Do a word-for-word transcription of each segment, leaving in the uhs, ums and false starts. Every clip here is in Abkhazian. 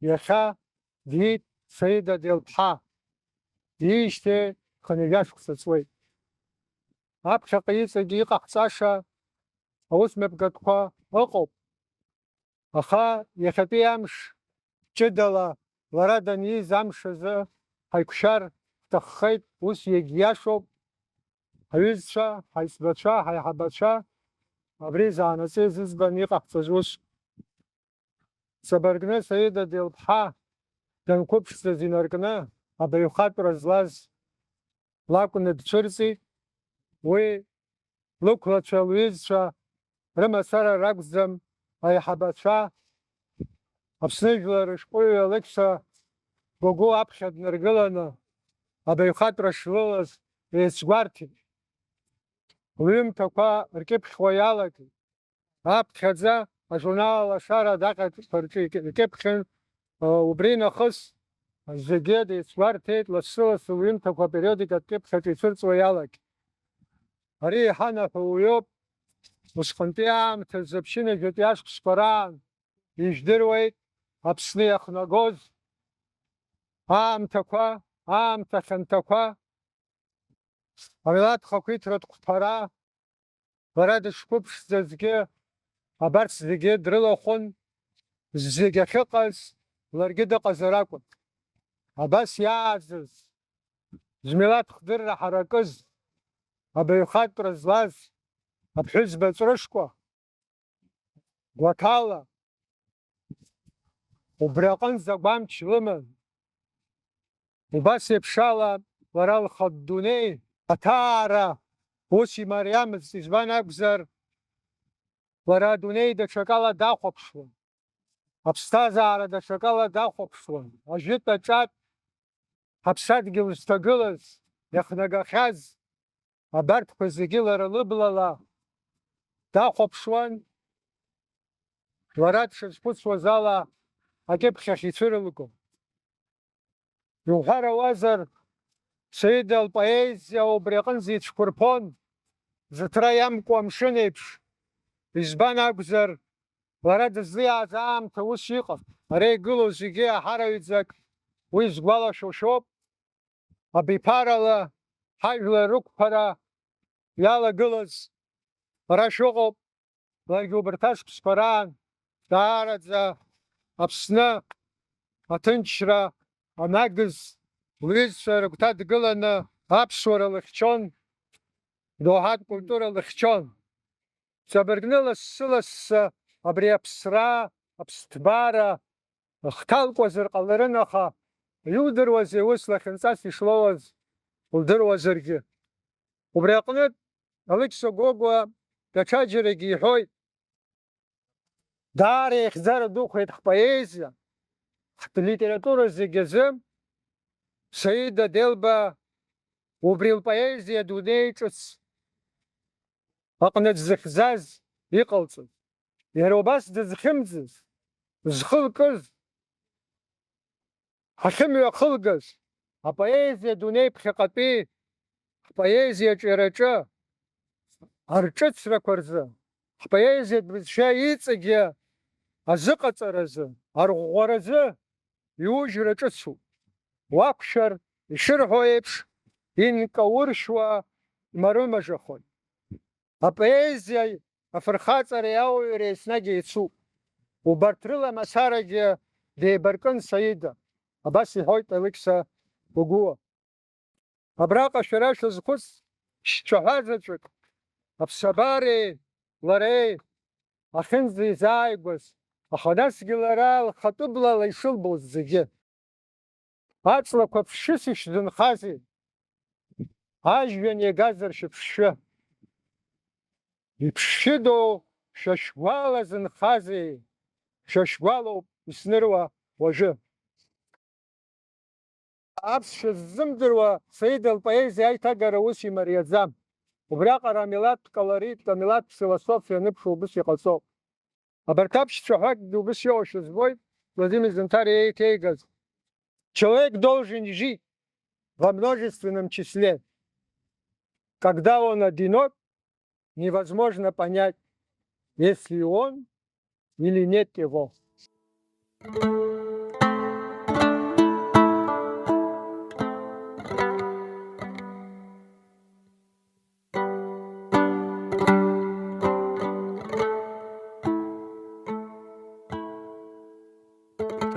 Иахьа диит Саида Делԥҳа, диижьҭеи хынҩажәа шықәса ҵуеит. Аԥхьаҟа иҵегьы иҟаҳҵаша аус мҩаԥгатәқәа ыҟоуп, аха иахьатәи амш ҷыдала лара даниз амш азы ҳаиқәшәар ҳҭаххеит, ус иагьиашоуп. Ҳҩызцәа, ҳаисбацәа, ҳаиҳабацәа абри заанаҵы зыӡбан иҟаҳҵаз ус. Ҵабыргны Саида Делԥҳа данқәыԥшӡаз инаркны абаҩхатәра злаз лакәны дцәырҵит. Уи лықәлацәа, лҩызцәа рымацара ракәӡам, аиҳабацәа, Аԥсны жәлар рышәҟәыҩҩы Алықьса Гогәуа аԥхьа днаргыланы абаҩхатәра шлылаз еицгәарҭеит. Лҩымҭақәа ркьыԥхьуа иалагеит. Аԥхьаӡа ажурнал Алашара адаҟьақәа рҿы икьыԥхьын, убри нахыс зегьы деицгәарҭеит, лассы-лассы лҩымҭақәа апериодикатә кьыԥхь аҿы ицәырҵуа иалагеит. Ари еиҳа наҳәа уаҩуп, усҟантәи аамҭазы аԥшьынажәатәи ашықәсқәа раан ижәдыруеит Аԥсны иахнагоз аамҭақәа, аамҭа хьанҭақәа, амилаҭ хақәиҭратә хәҭара, лара дышқәыԥшӡазгьы абарҭ зегьы дрылахәын, зегь ахьыҟаз ларгьы дыҟазар акәын. Абас иааӡаз, змилаҭ хдырра ҳаракыз, абаҩхатәра злаз аԥҳәызба ҵәрышкәа, гәаҭала, убри аҟынӡа агәамч лыман. Убас еиԥшала лара лхатә дунеи аҭаара ус имариамызт, избан акәзар, лара адунеи даҽакала дахәаԥшуан, аԥсҭазаара даҽакала дахәаԥшуан, ажәытә аҿатә ҳаԥсадгьыл зҭагылаз, иахнагахьаз, абарҭқәа зегьы лара лыблала дахәаԥшуан, лара дшазхәыцуаз ала акьыԥхьахь ицәырылго. Иуҳәар ауазар, Саида лпоезиа убри аҟынӡа ицәқәырԥон, зыҭра иамкуа амшын еиԥш. Избан акәзар, лара дызлиааз аамҭа ус иҟан, ара игылоу зегьы аҳараҩӡак уи згәалашәо шәоуп. Абиԥарала ҳажәлар рықәԥара иалагылаз ара шәыҟоуп, ларгьы убарҭ ашықәсқәа раан даараӡа Аԥсны аҭынчра анагыз, лҩызцәа рыгәҭа дгыланы аԥсуара лыхьчон, доуҳатә культура лыхьчон. Ҵабыргны лассы-лассы абри аԥсра, аԥсҭбара, хҭалкуазар ҟаларын, аха иудыруазеи ус лахьынҵас ишлоуаз лдыруазаргьы. Убри аҟнытә Алықьса Гогәуа даҽаџьарагьы иҳәоит, даара ихьӡара духеит ҳпоезиа, ҳлитература зегь азы Саида Делба убри лпоезиа дунеи ҿыц аҟны дзыхьӡаз иҟалҵоз, иара убас дызхьымӡаз, зхы лкыз, ҳахьымҩахылгаз, апоезиа дунеи ԥхьаҟатәи ҳпоезиаҿы иара аҿы арҿыцрақәа рзы, ҳпоезиатә бызшәа иҵегьы азыҟаҵаразы, арӷәӷәаразы иужьра ҿыцуп. Уақәшәар, ишырҳәо еиԥш, инкауршәуа имарымажахоит. Апоезиеи афырхаҵареи ауаҩреи еснагь еицуп. Убарҭ рыла мацарагьы деибаркын Саида. Абас иҳәоит Алықьса Гәыгәуа. Абраҟа шәара шәазхәыц шәцәаҳәа заҵәык, аԥсабареи лареи ахьынӡаизааигәаз, аха насгьы лара лхатәы блала ишылбоз зегьы. Аҵлақәа ԥшьыс ишзынхазеи? Ажәҩан иагазар шәыԥшшәы. Иԥшшәыдоу шәа шәгәала зынхазеи? Шәа шәгәалоуп исныруа уажәы. Аԥсшәа ззымдыруа Саида лпоезиа аиҭагара ус имариаӡам. Убриаҟара амилаҭтә колоритә, амилаҭтә философиа аныԥшуа убыс иҟаҵоуп. Абарҭ аԥшьцәаҳәакгьы убыс иҟоушәа збоит, Владимир Занҭариа еиҭеигаз. Человек должен жить во множественном числе. Когда он одинок, невозможно понять, есть ли он или нет его.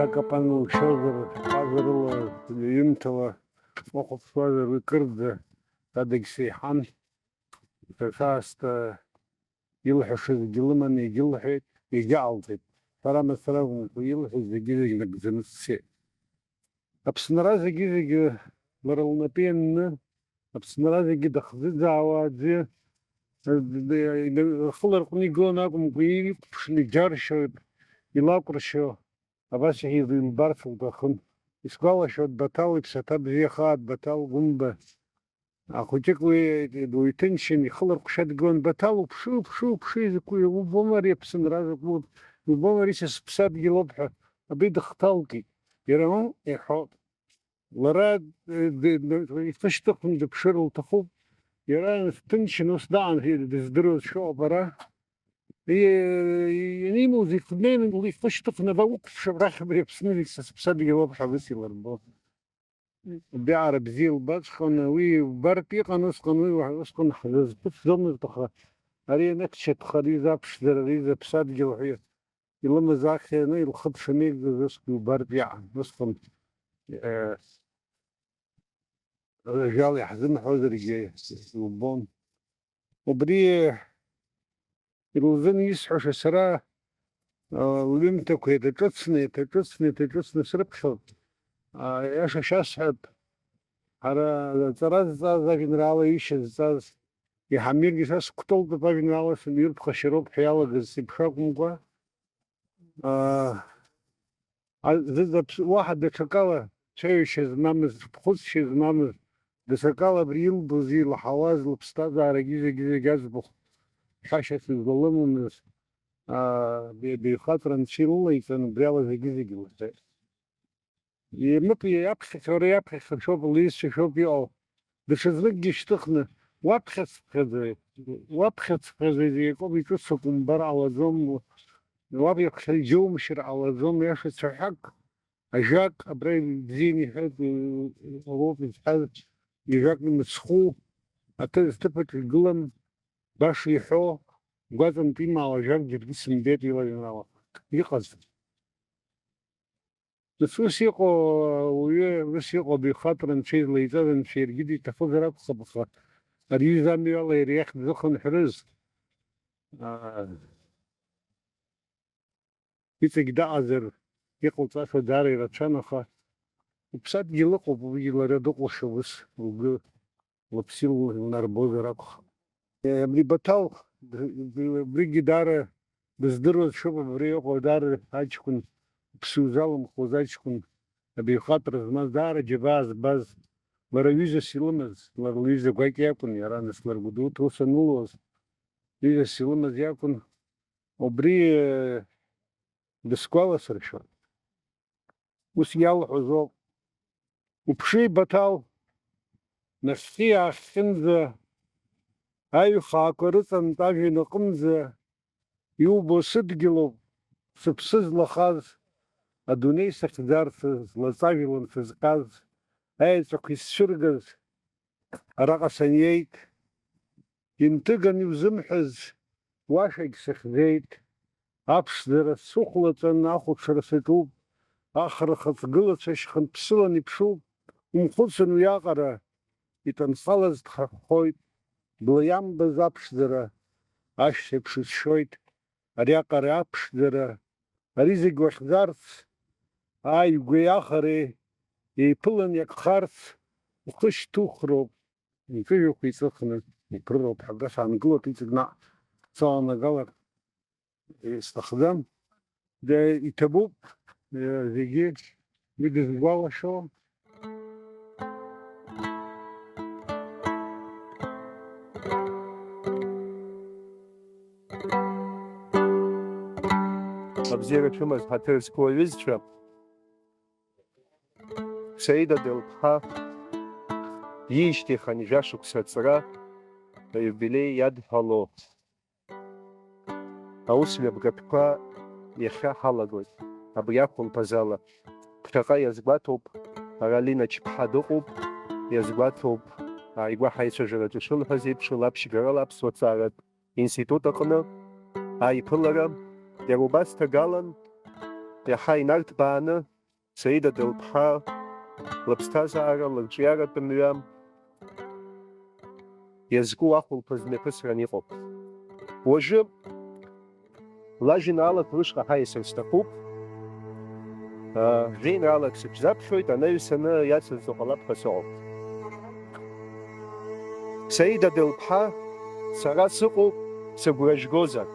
Акапан лшозар, ҟазарыла, ҩымҭала уахәаԥшуазар, уи кырӡа тадагь сеиҳан. Сасааста илҳәаша зегьы лыман, егьылҳәеит, егьаалҵит. Сара мацара акәымкәа, илҳәаз зегьы-зегь нагӡаны сцеит. Аԥсынра зегьы-зегьы лара лнапы ианны, Аԥсынра зегьы дахӡыӡаауа аӡәы, э, д-, д-, рхы ларҟәны игон акәымкәа, иқәԥшны иџьаршьоит, илакәыршьо, абас иаҳа илбарц лҭахын. Исгәалашәоит Баҭал иԥсаҭа бзиахааит, Баҭал Гәымба. Ахәыҷык уи дуаҩ ҭынчын, ихы ларҟәшәа дгылан, Баҭал, уԥшы, уԥшы, уԥшы, изакәи, убома ари аԥсынра закәу, убома ари са сыԥсадгьыл ауп ҳәа, абри дыхҭалкит. Иара, ыы, иҳәо. Лара, э, д-, д-, ихы шьҭыхны дыԥшыр лҭахуп. Иара ҭынчын, ус даан, дыздыруаз шыҟоуп ара. И-, и-, ианимуз ихы днеины, ихы шьҭыхны, ва, уқәԥш, абрахь, абри Аԥсны зегь са сыԥсадгьыл ауп ҳәа ус илырбо. Убриаҟара бзиа илбаҵәҟьаны, уи убартә иҟан усҟан, уи уа-, усҟан ҳзазхәыцӡомызт, аха ари аныччатәха, ари изаԥшӡара, ари изаԥсадгьыл ҳәа илымаз ахьӡ ианы, илхыԥшаны игӡаз усгьы убартә иҟан. Усҟан, э, ажәала иаҳзымҳәозаргьы убон. Убри Илзын исҳәаша сара, а, лҩымҭақәа еиҭаҿыцны, еиҭаҿыцны, еиҭаҿыцны срыԥхьоит. А, аиаша шәасҳәап, ҳара аҵара зҵаз, ажәеинраала ҩышьа зҵаз, иҳамиргьы са сықәтәоултәуп, ажәеинраала сымҩырԥхашьароуп ҳәа иалагаз сеиԥш акәымкәа, а, а, зыӡбаԥс-, уаҳа даҽакала цәаҩашьа змамыз, ԥхыӡшьа змамыз, даҽакала абри илбоз, илаҳауаз, лыԥсҭазаарагьы зегьы-зегь аӡбахә ҳәашьа сызлалымамыз, аа, абри абаҩхатәра анцәа илылеиҵан, убри ала зегьы-зегь лҳәеит. Имыԥ иаԥхьахьоу, ара иаԥхьахьоу шәоуп, лҩызцәа шәоуп иҟоу. Даҽазныкгьы шьҭыхны, уаԥхьацыԥхьаӡои, уаԥхьацыԥхьаӡои зегь акоуп, иҿыцу акы умбар ҟалаӡом, уаԥхьа џьоумшьыр ҟалаӡом, иаша цәаҳәак, ажәак, абра ибзианы иҳәеит, уоуп изҳәаз, ижәак мыцхәу, аҭы-, зҭыԥаҿ игылам, баша иҳәо, гәаҵантә имаауа ажәак џьаргьы сымбеит илаҩналак. Иҟаз. Нас ус иҟоу ауаҩы, ус иҟоу абаҩхатәра анцәа излаиҵаз анцәа иаргьы диҭахызар акәхап, аха ари иҩыза амҩала иара иахь дзыхынҳәрыз, аа, иҵегь даҟазар, иҟалҵаша даара ирацәан, аха уԥсадгьыл ыҟоуп, уигьы лара дыҟәыша ус лгәы лыԥсы илнарбозар акәхап. Абри Баҭал, д-, д-, абригьы даара дыздыруаз шыҟоу, абри иҟоу даара аҷкәын, ԥсыуа залымхуаз аҷкәын, абаҩхатәра змаз, даара џьабаа збаз, лара ҩызас илымаз, лара лҩыза гәакьа иакәын, иара нас лара Гәдоуҭа ус анылуаз, ҩызас илымаз иакәын, убри, э, дысгәаласыршәон. Ус иалҳәоз ауп. Уԥши, Баҭал, нахьхьи аахьхьынӡа, аҩхаақәа рыҵантә ажәҩан аҟынӡа, иубо сыдгьылоуп, сыԥсы злахаз, адунеи сахьӡарц злаҵажәлан сызҟьаз, аеҵәақәа исцәыргаз, араҟа саниеит, инҭыган иузымҳәаз уашагь сыхьӡеит. Аԥшӡара сыхәлаҵан ахәаҽра саҿуп, ахра хаҵгылацәа шьхынԥсылан иԥшуп, умхәыцын уиаҟара, иҭанхалаз дхаҳәхоит, бла иамбаз аԥшӡара ашьҭеиԥш ишшоит, ариаҟара аԥшӡара, ари зегь уахьӡарц, ааигәеи ахареи еиԥылан иагхарц ухы шьҭухроуп, мҵәыжәҩақәа иҵыхны иԥырроуп ҳәа абра саангылоит, иҵегь наҟ саланагалар. Сҭахӡам. Иҭабуп, зегьы идызгәалашәо. Абзиара шәымаз, ҳаҭыр зқәу аҩызцәа, Саида Делԥҳа иишьҭихын жәашықәса аҵра аиубилеи иадҳәало аус мҩаԥгатәқәа иахьа ҳалагоит. Абри ахәылԥазала ԥхьаҟа иазгәаҭоуп, ара Лина Чԥҳа дыҟоуп, иазгәаҭоуп, ааигәа ҳаицәажәараҿы ишылҳәаз еиԥш, лаԥшьгарала аԥсуа ҭҵааратә институт аҟны аиԥылара, иара убас ҭагалан, иаҳа инарҭбааны, Саида Делԥҳа лыԥсҭазаара, лырҿиаратә мҩа иазку ахәылԥаз мҩаԥысран иҟоуп. Уажәы лажәеинраалақәа рышҟа ҳаиасыр сҭахуп. Жәеинраалак сыбжьаԥхьоит, анаҩс аны иацызҵо ҟалап ҳәа сыҟоуп. Саида Делԥҳа, сара сыҟоуп, сыгәра жәгозар.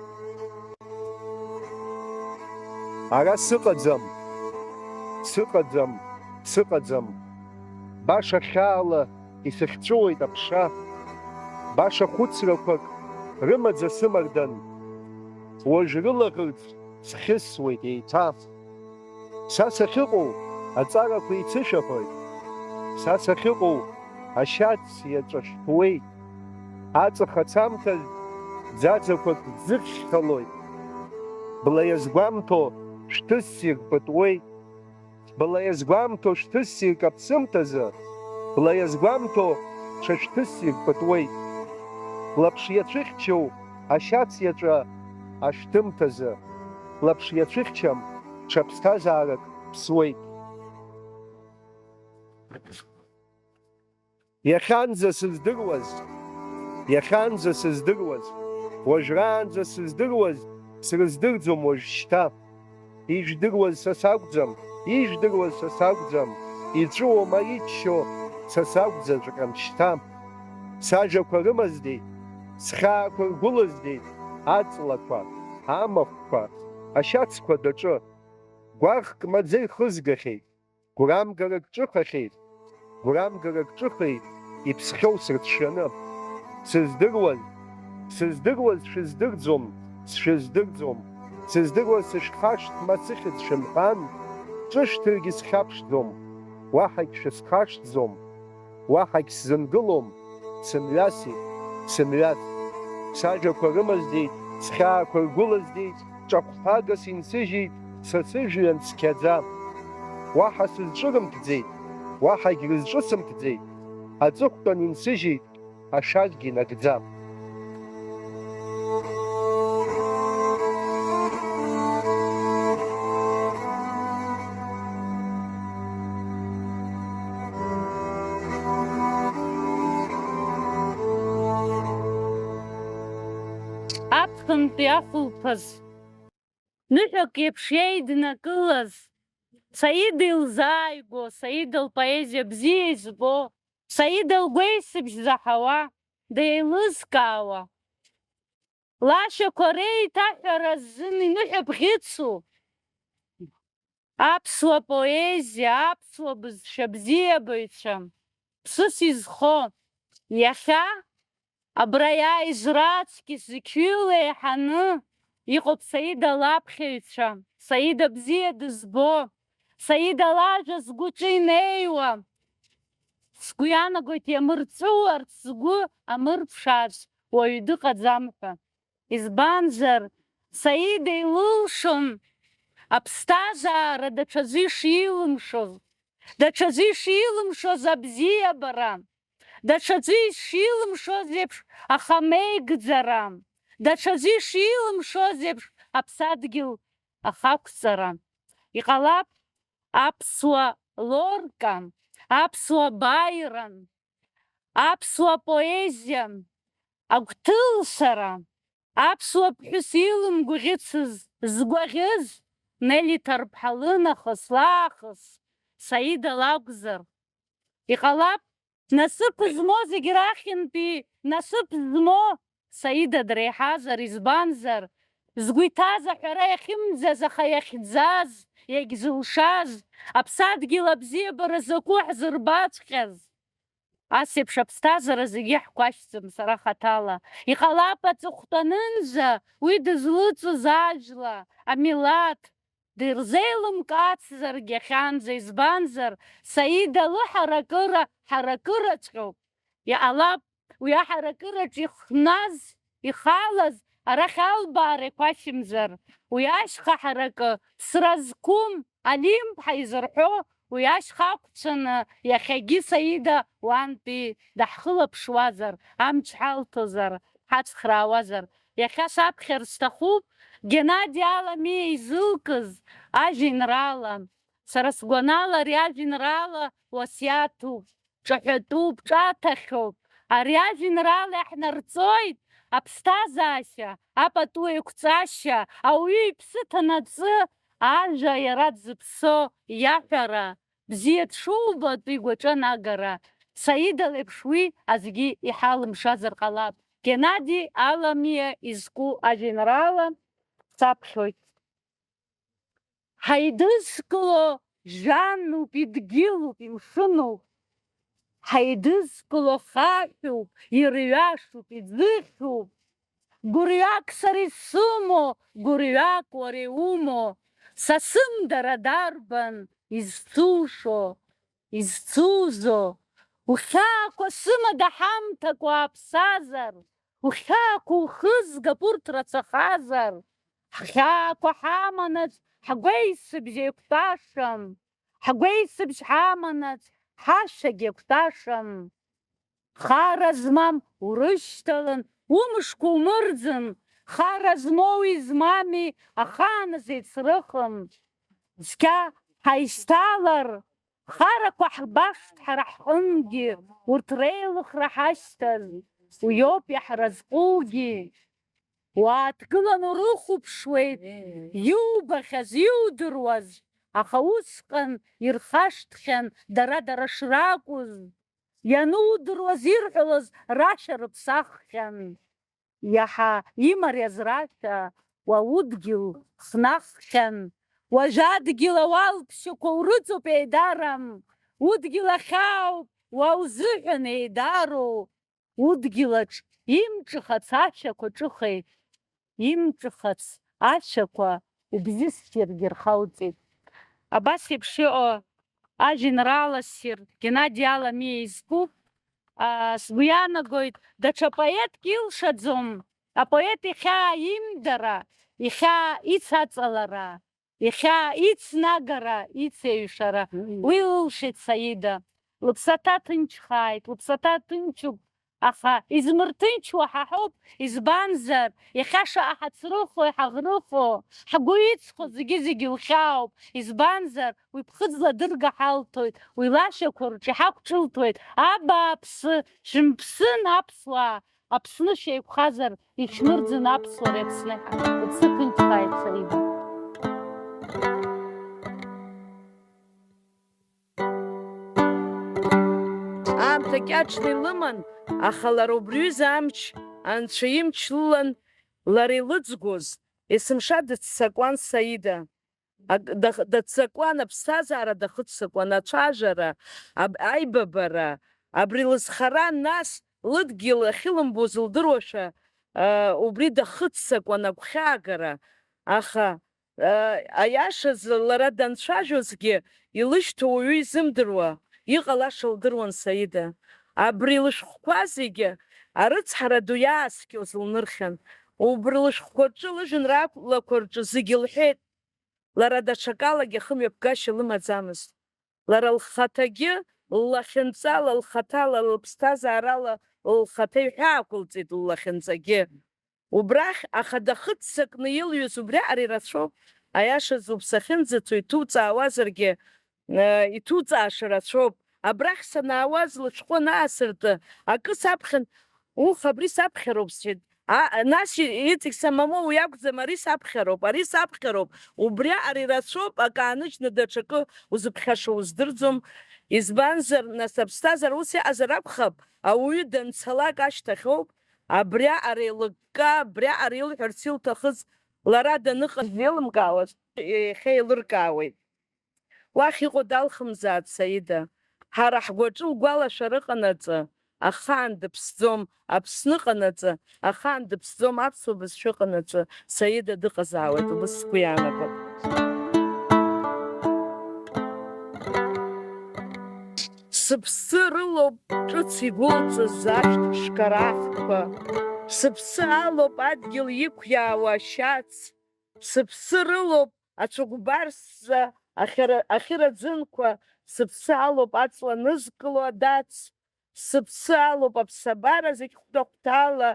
Ара сыҟаӡам, сыҟаӡам, сыҟаӡам. Баша хьаала исыхьҵәыуоит аԥша. Баша хәыцрақәак рымаӡа сымардан. Уажә рылаӷырӡ схьысуеит еиҭа. Са сахьыҟоу аҵарақәа еицышәаҳәоит. Са сахьыҟоу ашьац иаҵәа шәҭуеит. Аҵх ацамҭаз ӡаӡақәак ӡыхьхьалоит. Бла иазгәамҭо шәҭы ссир пытуеит. Бла иазгәамҭо шәҭы ссир каԥсымҭазы, бла иазгәамҭо ҽа шәҭы ссир пытуеит. Лаԥш иацәыхьчоу ашьац иаҵәа ашәҭымҭазы, лаԥш иацәыхьчам ҽа ԥсҭазаарак ԥсуеит. Иахьанӡа сыздыруаз, иахьанӡа сыздыруаз, уажәраанӡа сыздыруаз, срыздырӡом уажәшьҭа. Ижәдыруаз са сакәӡам, ижәдыруаз са сакәӡам, иҵәыуо ма иччо са сакәӡаҵәҟьам шьҭа. Сажәақәа рымаздеит, схьаақәа ргәылаздеит аҵлақәа, амахәқәа, ашьацқәа даҿы. Гәаӷк маӡа ихызгахьеит. Гәрамгарак ҿыхахьеит, гәрамгарак ҿыхеит, иԥсхьоу сырҽшәаны. Сыздыруаз, сыздыруаз шәыздырӡом, сшәыздырӡом. Сыздыруаз сышәхашҭ ма сыхьӡ шәымҳәан, ҿышәҭыргьы схьаԥшӡом, уаҳагь шәысхашҭӡом, уаҳагь сзынгылом. Сымҩасит, сымҩас. Сажәақәа рымаздеит, схьаақәа ргәылаздеит, ҿахәҳәагас инсыжьит са сыжәҩан цқьаӡа. Уаҳа сызҿырымҭӡеит, уаҳагь рызҿысымҭӡеит, аҵыхәтәан инсыжьит ашәакгьы нагӡа. Аԥхынтәи ахәылԥаз, ныҳәак еиԥш еиднакылаз, Саида илзааигәоу, Саида лпоезиа бзиа избо, Саида лгәеисыбжь заҳауа, деилызкаауа, лашьақәа реиҭаҳәара азын иныҳәа бӷьыцу, аԥсуа поезиа, аԥсуа бызшәа бзиабаҩцәа, ԥсыс изхо, иахьа абра иааиз раҵкьыс зқьҩыла еиҳаны иҟоуп Саида лаԥхьаҩцәа, Саида бзиа дызбо, Саида лажәа згәаҿы инеиуа. Сгәы иаанагоит, иамырҵәуарц згәы амырԥшаац уаҩ дыҟаӡам ҳәа. Избанзар, Саида илылшон аԥсҭазаара даҽаӡәы ишилымшоз, даҽаӡәы ишилымшоз абзиабара, даҽаӡәы ишилымшоз еиԥш ахамеигӡара, даҽаӡәы ишилымшоз еиԥш аԥсадгьыл ахақәҵара. Иҟалап аԥсуа Лорка, аԥсуа Байрон, аԥсуа поезиа агәҭылшара, аԥсуа ԥҳәыс илымгәаӷьыцыз згәаӷьыз Нели Ҭарԥҳа лынахыс лаахыс Саида лакәзар. Иҟалап, насыԥ змоу зегь рахьынтәи насыԥ змоу Саида дреиҳазар, избанзар, згәы иҭаз аҳәара иахьымӡаз, аха иахьӡаз, иагьзылшаз, аԥсадгьыл абзиабара закәу ҳзырбаҵәҟьаз. Ас еиԥш аԥсҭазаара зегьы ҳқәашьӡам сара хаҭала. Иҟалап аҵыхәтәанынӡа уи дызлыҵыз ажәла, амилаҭ, дырзеилымкаацзаргьы иахьанӡа, избанзар, Саида лыҳаракыра ҳаракыраҵәҟьоуп. Иҟалап, уи аҳаракыраҿ ихназ, ихалаз, арахь албаара иқәашьымзар, уи ашьха ҳаракы, ԥсра зқәым, Алим-ԥҳа изырҳәо, уи ашьха ақәцәаны, иахьагьы Саида уантәи даҳхылаԥшуазар, амч ҳалҭозар, ҳацхраауазар, иахьа саԥхьар сҭахуп Геннади Аламиа изылкыз ажәеинраала. Сара сгәанала, ари ажәеинраала уасиаҭуп, ҿаҳәатәуп, ҿаҭахьоуп. Ари ажәеинраала иаҳнарҵоит аԥсҭазаашьа, апату еиқәҵашьа, ауаҩы иԥсы ҭанаҵы, ажәа иара дзыԥсо иаҳәара, бзиа дшубо атәы игәаҿы анагара. Саида леиԥш уи аӡәгьы иҳалымшазар ҟалап. Геннади Аламиа изку ажәеинраала саԥхьоит. Ҳаидызкыло жәануп, идгьылуп, имшынуп. Ҳаидызкыло хаҳәуп, ирҩашуп, иӡыхьуп. Гәырҩак сара исымоу, гәырҩак уара иумоу, са сымдара дарбан изцушо, изцузо? Ухьаақәа сымада ҳамҭакы уааԥсазар, ухьаақәа ухызгап урҭ рацәахазар, ҳхьаақәа ҳаманаҵ ҳгәеисыбжь еиқәтәашам, ҳгәеисыбжь ҳаманаҵ ҳашәагь еиқәтәашам. Хара змам урышьҭалан, умшқәа умырӡын, хара змоуи змами ахааназ еицрыхым. Цқьа ҳаишьҭалар, харақәа ҳбашт ҳара ҳҟынгьы, урҭ реилыхра ҳашьҭаз, уиоуп иаҳразҟугьы. Уааҭгылан урыхәаԥшуеит, иубахьаз, иудыруаз, аха усҟан ирхашҭхьан дара-дара шракәыз. Ианудыруаз ирҳәалоз рашәа рыԥсаххьан. Иаҳа имариаз рашәа уа удгьыл хнаххьан. Уажә адгьыл ауалԥшьақәа урыҵоуп еидарам, удгьыл ахьаауп уа узыҳәан еидароу. Удгьылаҿ имҿыхац ашәақәа ҿыхеит, имҿыхац ашәақәа убжьы ссиргьы рхауҵеит. Абас еиԥш иҟоу ажәеинраала ссир Геннади Аламиа изку, аа, сгәы иаанагоит, даҽа поетк илшаӡом апоет ихьаа имдара, ихьаа ицаҵалара. Иахьа ицнагара, ицеиҩшара, Мм. уи ылшеит Саида. Лыԥсаҭа ҭынчхааит, лыԥсаҭа ҭынчуп, аха измырҭынчуа ҳа ҳауп, избанзар, иахьа шаҟа ҳацрыхо, иҳаӷрыхо, ҳгәы иҵхо зегьы-зегьы лхьаауп, избанзар, уи ԥхыӡла дырга ҳалҭоит, уи лашьақәа рҿы иҳақәҿылҭуеит, абааԥсы, шәымԥсын, аԥсуаа! Аԥсны шәеиқәхазар, ишәмырӡын аԥсуареи Аԥсни ҳәа, уԥсы ҭынчхааит, Саида. Аамҭа кьаҿны илыман, аха лара убри ҩыза амч, анцәа имч лылан, лара илыӡгоз, есымша дыццакуан Саида. Ак-, дах-, даццакуан аԥсҭазаара, дахыццакуан ацәажәара, аб-, аибабара, абри лызхара, нас лыдгьыл ахьылымбоз лдыруашәа, а, убри дахыццакуан агәхьаагара. Аха, а, аиашаз лара данцәажәозгьы, илышьҭоу уаҩы изымдыруа, иҟалаша лдыруан Саида. Абри лышәҟәқәа зегьы арыцҳара ду иааскьоз лнырхьан. Убри лышәҟәқәа рҿы, лыжәеинраалақәа рҿы зегьы лҳәеит. Лара даҽакалагьы ахымҩаԥгашьа лымаӡамызт. Лара лхаҭагьы ллахьынҵала, лхаҭала, лыԥсҭазаарала лхаҭа иҳәаақәылҵеит ллахьынҵагьы. Убрахь ахада хыццакны илҩыз убриаҟара ирацәоуп, аиашазы уԥсахьынӡацо иҭуҵаауазаргьы, э, иҭуҵааша рацәоуп. Абрахь санаауаз лышәҟәы анаасырты, акы саԥхьан, ух, абри саԥхьароуп, сҳәеит. А, нас и-, иҵегь самому уи акәӡам, ари саԥхьароуп, ари саԥхьароуп. Убриаҟара ирацәоуп, акы ааныжьны даҽакы узыԥхьаша уздырӡом. Избанзар, нас аԥсҭазаара ус иҟазар акәхап, ауаҩы данцалак ашьҭахьоуп, абриаҟара еилыкка, абриаҟара илҳәарц илҭахыз лара даныҟаз зеилымкаауаз, иахьа еилыркаауеит. Уахь иҟоу далхымзааит, Саида. Ҳара ҳгәаҿы лгәалашәара ыҟанаҵы, ахаан дыԥсӡом, Аԥсны ыҟанаҵы, ахаан дыԥсӡом, аԥсуа бызшәа ыҟанаҵы, Саида дыҟазаауеит, убас сгәы иаанагоит. Сыԥсы рылоуп ҿыц игәылҵыз ашәҭ ԥшқарахқәа, сыԥсы алоуп адгьыл иқәиаауа ашьац, сыԥсы рылоуп ацәыкәбарсӡа ахьара-, ахьыраӡынқәа, сыԥсы алоуп аҵла нызкыло адац, сыԥсы алоуп аԥсабара зегь хәҭа-хәҭала,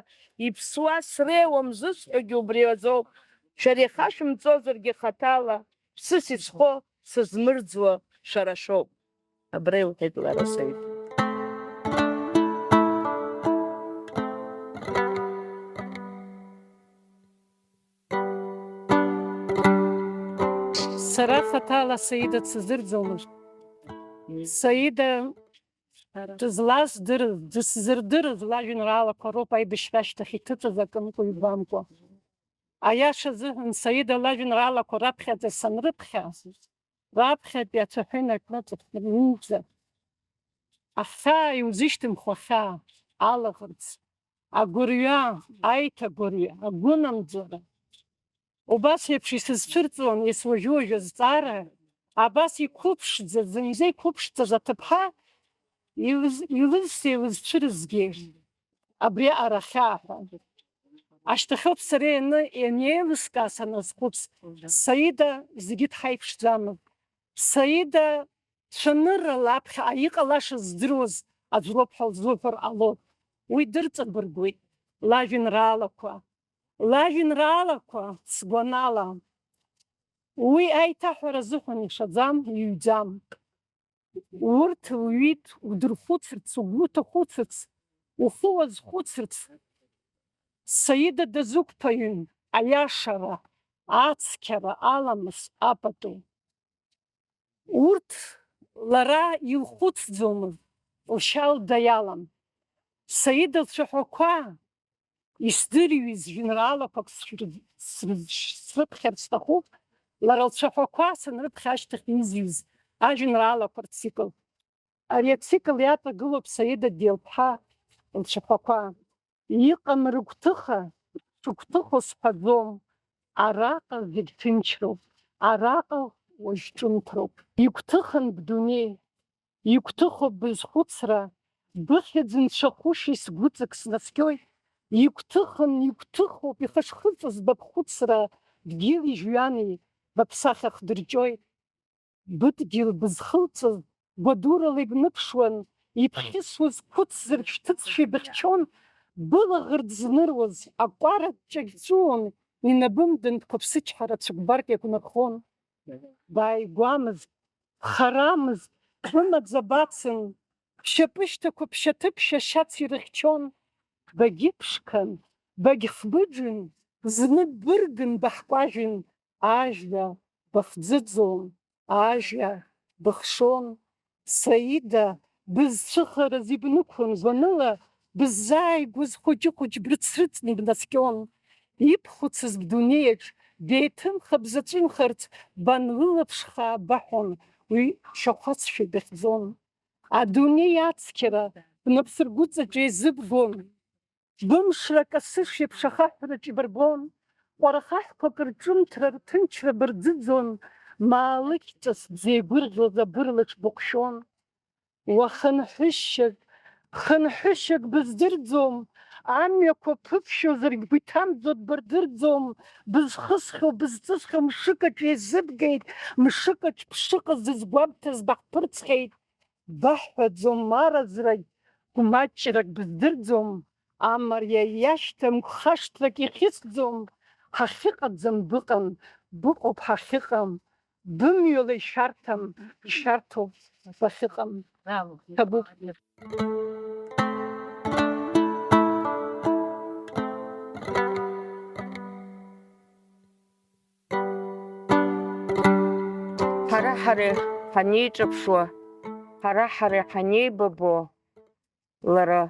иԥсуа среиуам зысҳәогьы убри азоуп, шәара ихашәымҵозаргьы хаҭала, ԥсыс исхо сызмырӡуа шәара шәоуп. Абра илҳәеит лара Саида. Сара хаҭала Саида дсыздырӡомызт. Саида дызлаздырыз, дысзырдырыз лажәеинраалақәа роуп аибашьра ашьҭахь иҭыҵыз акымкәа-ҩбамкәа. Аиаша азыҳәан, Саида лажәеинраалақәа раԥхьаӡа санрыԥхьа, раԥхьатәи ацәаҳәа инаркны аҵыхәтәаны иҩӡа, ахьаа иузышьҭымхуа хьаа, алаӷырӡ, агәырҩа, аиҭагәырҩа, агәынамӡара. Убас еиԥш исызцәырҵуан ес уажәы-уажәы азҵаара, абас иқәыԥшӡа, зынӡа иқәыԥшӡаз аҭыԥҳа илыз-, илызҭеи илызцәырызгеи абри аҟара ахьаа ҳәа. Ашьҭахьоуп сара ианы, ианеилыскаа саназхәыц, Саида зегьы дҳаиԥшӡамызт. Саида цәаныррала аԥхьаҟа иҟалаша здыруаз аӡә лоуп ҳәа лзуҳәар ҟалоит. Уи дырҵабыргуеит лажәеинраалақәа. Лажәеинраалақәа, сгәанала, уи аиҭаҳәара азыҳәан ишаӡам, иҩӡам. Урҭ лҩит удырхәыцырц, угәы уҭахәыцырц, ухы уазхәыцырц. Саида дазықәԥаҩын аиашара, ацқьара, аламыс, апату. Урҭ лара илхәыцӡомызт, лшьа лда иалан. Саида лцәаҳәақәа исдырҩыз жәеинраалақәак сры-, сры-, срыԥхьар сҭахуп, лара лцәаҳәақәа санрыԥхьа ашьҭахь изҩыз ажәеинраалақәа рцикл. Ари ацикл иаҵагылоуп Саида Делԥҳа лцәаҳәақәа. Иҟам рыгәҭыха, шыгәҭыхоу сҳәаӡом, араҟа зегь ҭынчроуп, араҟа уажә ҿымҭроуп. Игәҭыхан бдунеи, игәҭыхоуп бызхәыцра, быхьӡ нцәахәышьеи сгәыҵак снаскьоит. Игәҭыхан, игәҭыхоуп ихышхыҵыз баԥхәыцра, дгьыли жәҩани баԥсахьа хдырҷоит. Быдгьыл бызхылҵыз гәадурала ибныԥшуан, ибхьысуаз қәыцзар шәҭыцшәа ибыхьчон, былаӷырӡ зныруаз акәараҷҷагь ҵәыуон, инабымдын қәыԥсычҳара цәыкәбарк иагәнархон. Бааигәамызт, харамызт, бымаӡа бацын, бшьапышьҭақәа ԥшьаҭыԥшь ашьац ирыхьчон, багьыԥшқан, багьхбыџын, зны ббыргын, баҳкәажәын, ажәа бахӡыӡон, ажәа быхшон. Саида, бызцәыхараз ибнықәын гәаныла, быззааигәаз хәыҷы-хәыҷ брыцрыҵны бнаскьон. Ибхәыцыз бдунеиаҿ беиҭымхап заҵәынхарц, бан лылаԥш хаа баҳәон, уи шьахәацшәа ибахьӡон. Адунеи ацқьара бнапсыргәыҵаҿ еизыбгон. Бымшра касыш еиԥш ахаҳәраҿ ибырбон, ҟәарахаҳәқәак рҿымҭра, рҭынчра бырӡыӡон, маалықь ҿыц бзеигәырӷьоз абырлаҿ быҟәшәон. Уа хынҳәышьак, хынҳәышьак быздырӡом, амҩақәа ԥыбшәозаргь бгәы иҭамӡо дбырдырӡом, бызхысхьоу, бызҵысхьоу мшыкаҿ еизыбгеит, мшыкаҿ бшыҟаз зызгәабҭаз баҳԥырҵхьеит. баҳҳәаӡом, мараӡрагь гәмаҷрак быздырӡом, амариа иашьҭам, гәхашҭрак ихьысӡом, ҳахьыҟаӡам быҟан, быҟоуп ҳахьыҟам, бымҩала ишәарҭам, ишәарҭоуп бахьыҟам. Браво. Ҭабуп. Ҳара-ҳара ҳанеиҿаԥшуа, ҳара-ҳара ҳанеибабо, лара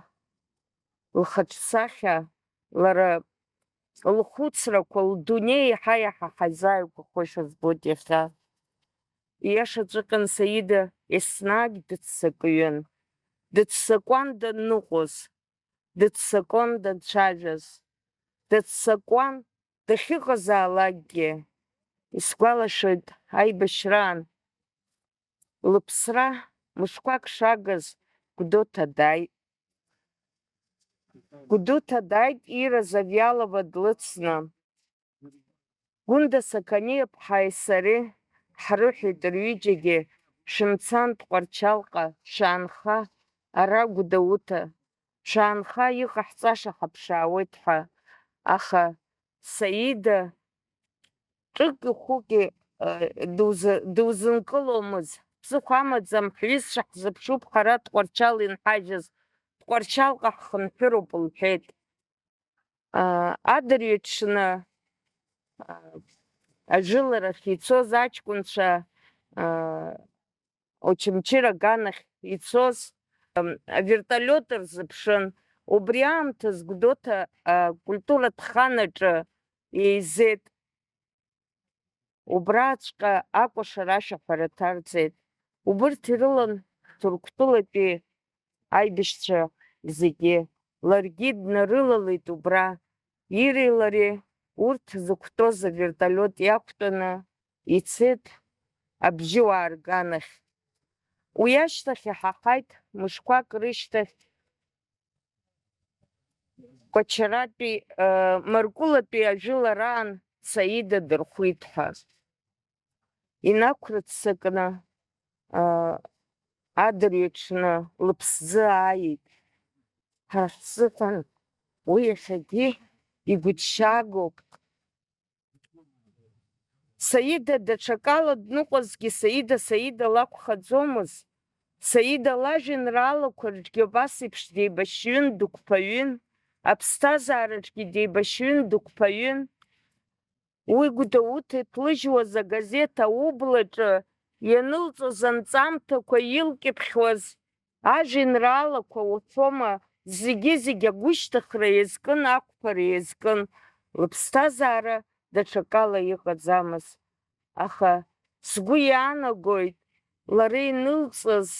лхаҿсахьа, лара лхәыцрақәа, лдунеи еиҳа-еиҳа ҳаизааигәахошәа збоит иахьа. Ииашаҵәҟьан, Саида еснагь дыццакыҩын. Дыццакуан данныҟәоз, дыццакуан данцәажәоз, дыццакуан дахьыҟазаалакгьы. Исгәалашәоит аибашьраан лыԥсра мышқәак шагыз Гәдоуҭа дааит. Гәдоуҭа дааит Ира Завьалова длыцны. Гәында Сақаниаԥҳаи сареи ҳрыҳәеит рҩыџьагьы, шәымцан Тҟәарчалҟа, шәаанха ара Гәдоуҭа, шәаанха, иҟаҳҵаша ҳаԥшаауеит ҳәа. Аха Саида ҿыки-хәыки, э, дузы-, дузынкыломызт. Ԥсыхәа амаӡам, ҳҩызцәа ҳзыԥшуп ҳара Тҟәарчал инҳажьыз, Тҟәарчалҟа ҳхынҳәыроуп, лҳәеит. А, адырҩаҽны, а, ажәыларахь ицоз аҷкәынцәа, а, Очамчыра аганахь ицоз, ам, аверталиот рзыԥшын. Убри аамҭаз Гәдоуҭа акультуратә хан аҿы еизеит. Убраҵәҟьа акәашара ашәаҳәара ҭарҵеит. Убырҭ ирылан Ҭырқәтәылатәи аибашьцәа зегьы. Ларгьы днарылалеит убра. Иреи лареи урҭ зықәтәоз аверталиот иақәтәаны ицеит абжьыуаа рганахь. Уи ашьҭахь иҳаҳаит, мышқәак рышьҭахь Кәачаратәи, э, Маркулатәи ажәылараан Саида дырхәит ҳәа. Инақәрыццакны, э, адырҩаҽны лыԥсӡы ааит. Ҳара ҳзыҳәан уи иахьагьы игәыҭшьаагоуп. Саида даҽакала дныҟәазгьы, Саида Саида лакәхаӡомызт. Саида лажәеинраалақәа рҿгьы абас еиԥш деибашьҩын, дықәԥаҩын, аԥсҭазаараҿгьы деибашьҩын, дықәԥаҩын. Уи Гәдоуҭа иҭлыжьуаз агазеҭ аублаҿы ианылҵоз анҵамҭақәа илкьыԥхьуаз ажәеинраалақәа уҳәома, зегьы-зегь агәышьҭыхра иазкын, ақәԥара иазкын, лыԥсҭазаара даҽакала иҟаӡамызт. Аха сгәы иаанагоит, лара инылҵыз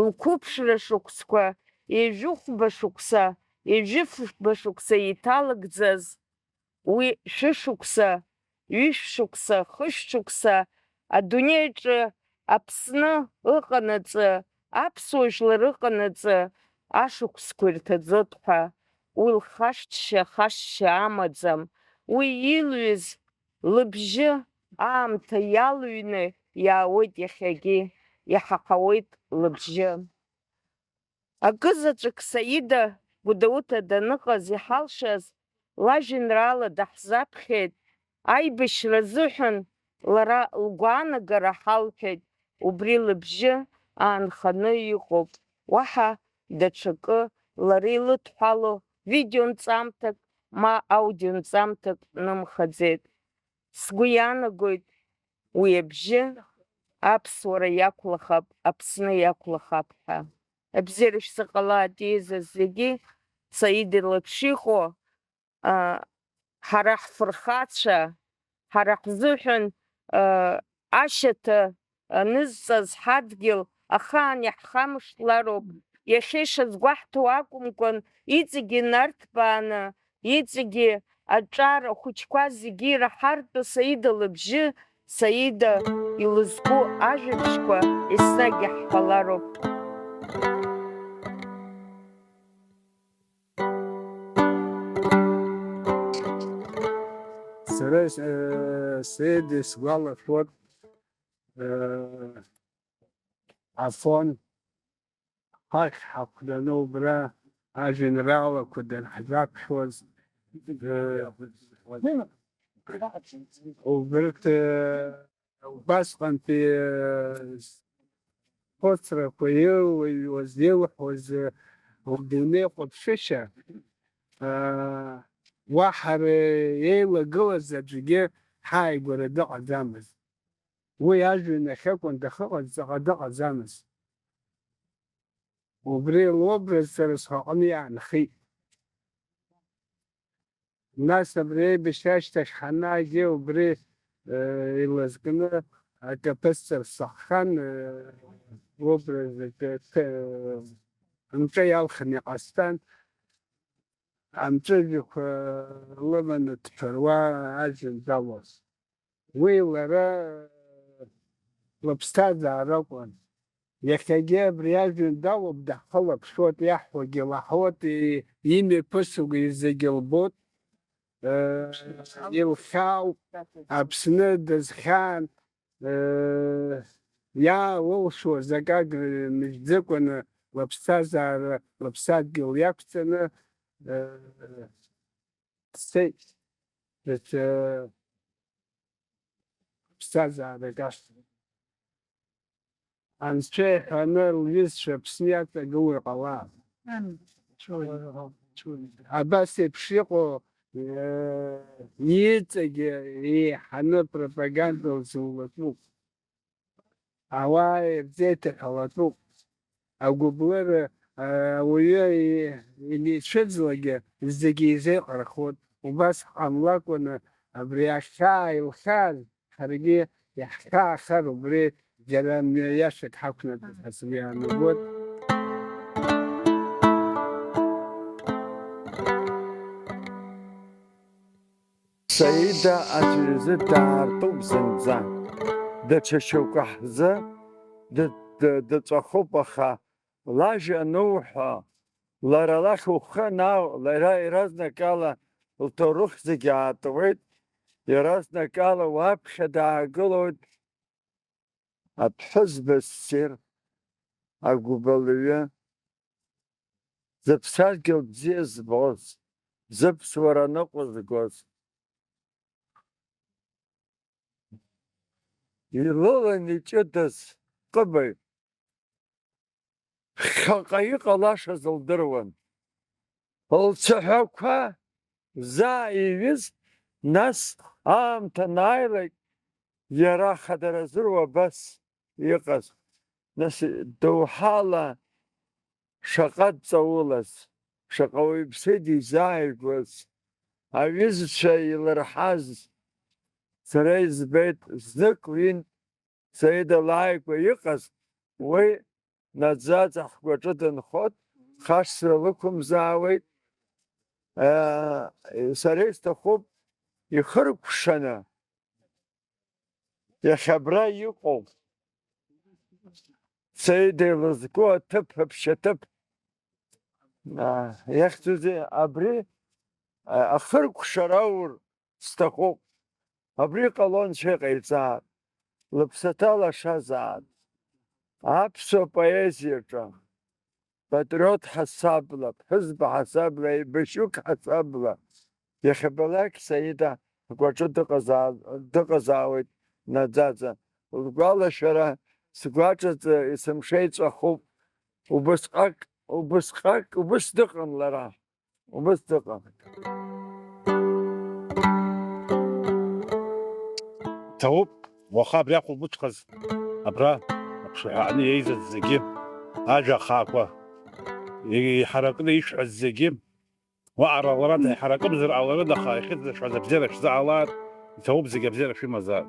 лқәыԥшра шықәсқәа, ҩажәихәба шықәса, ҩажәифба шықәса иҭалыгӡаз, уи шәышықәса, ҩышәшықәса, хышәшықәса адунеиаҿы Аԥсны ыҟанаҵы, аԥсуа жәлар рыҟанаҵы ашықәсқәа ирҭаӡот ҳәа, уи лхашҭшьа-хашҭшьа амаӡам, уи илҩыз лыбжьы аамҭа иалҩны иаауеит иахьагьы, иҳаҳауеит лыбжьы. Акызаҵәык Саида Гәдоуҭа даныҟаз иҳалшаз лажәеинраала даҳзаԥхьеит, аибашьра азыҳәан лара лгәаанагара ҳалҳәеит, убри лыбжьы аанханы иҟоуп, уаҳа даҽакы лара илыдҳәало видеонҵамҭак ма аудионҵамҭак нымхаӡеит. Сгәы иаанагоит, уи абжьы аԥсуара иақәлахап, Аԥсны иақәлахап ҳәа. Абзиара шәзыҟалааит, еизаз зегьы, Саида лаԥшыхәа, а, ҳара ҳфырхацәа, ҳара ҳзыҳәан, а, ашьаҭа анызҵаз ҳадгьыл ахаан иаҳхамышҭлароуп, иахьа ишазгәаҳҭо акәымкәан, иҵегьы инарҭбааны, иҵегьы аҿар ахәыҷқәа зегьы ираҳартәу Саида лыбжьы, Саида илызку ажәабжьқәа еснагь иаҳҳәалароуп. Сара, э, Саида исгәалашәоит, э, Афон, ҳахь ҳахәданы убра ажәеинраалақәа данҳзаԥхьоз, э, убырҭ, э, убасҟантәи, э, хәыцрақәа еилыҩуаз, еилҳәоз, э, лдунеи ҟәыԥшышьа, э, уаҳа р-, еилагылаз аӡәгьы ҳааигәара дыҟаӡамызт. Уи ажәҩан ахь акәын дахыҟаз, ҵаҟа дыҟаӡамызт. Убри лобраз сара схаҟны иаанхеит. Нас абри аибашьра ашьҭахь ҳанаагьы убри, э, илазкны акы аԥысҵар сҭаххан, э, лобраз акы, э, амҿы иалхны иҟасҵан, амҵәыжәҩақәа лыманы дԥыруа ажәҩан далоуз. Уи лара лыԥсҭазаара акәын. Иахьагьы абри ажәҩан далоуп, даҳхылаԥшуеит, иаҳҳәогьы лаҳауеит, и-, имҩаԥысугьы зегьы лбоит, э, илхьаауп, Аԥсны дазхьаан, э, иаалылшоз акагь мыжьӡакәаны лыԥсҭазаара, лыԥсадгьыл иақәҵаны, э, дцеит, даҽа ԥсҭазаарак ахь. Анцәа иҳәаны лҩызцәа Аԥсны иаҵагылоу иҟалап. Абас еиԥш иҟоу, э, иҵегьы еиҳаны пропаганда лзылатәуп. Ауаа ирзеиҭаҳәалатәуп. Агәыблыра, а, ауаҩы и-, иницәыӡлакгьы зегьы изеиҟарахоит. Убас ҳҟамлакәаны абри ахьаа илхьааз ҳаргьы иаҳхьаахар убри џьара мҩа иашак ҳақәнаҵоит ҳәа сгәы иаанагоит. Саида аӡәы изы даартуп зынӡа. Даҽа шьоукы ҳзы ды-, ды-, дыҵәахуп, аха лажәа ануҳәа, лара лахь ухы анаа-, лара иаразнакала лҭоурых зегьы аатуеит, иаразнакала уаԥхьа даагылоит. Аԥҳәызба ссир агәыбылҩы, зыԥсадгьыл бзиа збоз, зыԥсуара ныҟәызгоз, илылан иҷыдаз ҟыбаҩ, ԥхьаҟа иҟалашаз лдыруан. Лцәаҳәақәа заа иҩыз, нас аамҭа анааилак, иара хадара зыруа абас иҟаз, нас доуҳала шаҟа дҵаулаз, шаҟа уаҩԥсы дизааигәаз, аҩызцәа илырҳаз, сара избеит, знык ҩынтә Саида лааигәа иҟаз, уи наӡаӡа ҳгәаҿы дынхоит, хашҭра лықәымзаауеит. Сара исҭахуп ихыркәшаны, иахьа абра иҟоу Саида илызку аҭыԥ, аԥшьаҭыԥ, иахьӡузеи, абри ахыркәшара аур сҭахуп. Абри ҟало Анцәа иҟаиҵааит, лыԥсаҭа лашазааит. Аԥсуа поезиаҿы патриот ҳасабла, ԥҳәызба ҳасабла, еибашьҩык ҳасабла, иахьабалак Саида ҳгәаҿы дыҟазаа-, дыҟазаауеит наӡаӡа. Лгәалашәара сгәаҿаҿы исымшеиҵәахуп. Убысҟак, убысҟак, убыс дыҟан лара. Убыс дыҟан. Ҭабуп, уаха абри ахәылбыҽхаз, абра аԥшаҳәа аҟны еизаз зегьы, ажәа ахаақәа иҳаракны ишәҳәаз зегьы, уаҟара лара даҳаракымзар ҟаларын, аха иахьыӡышаз абзиара шәзаалааит, иҭабуп, зегьы абзиара шәымазааит.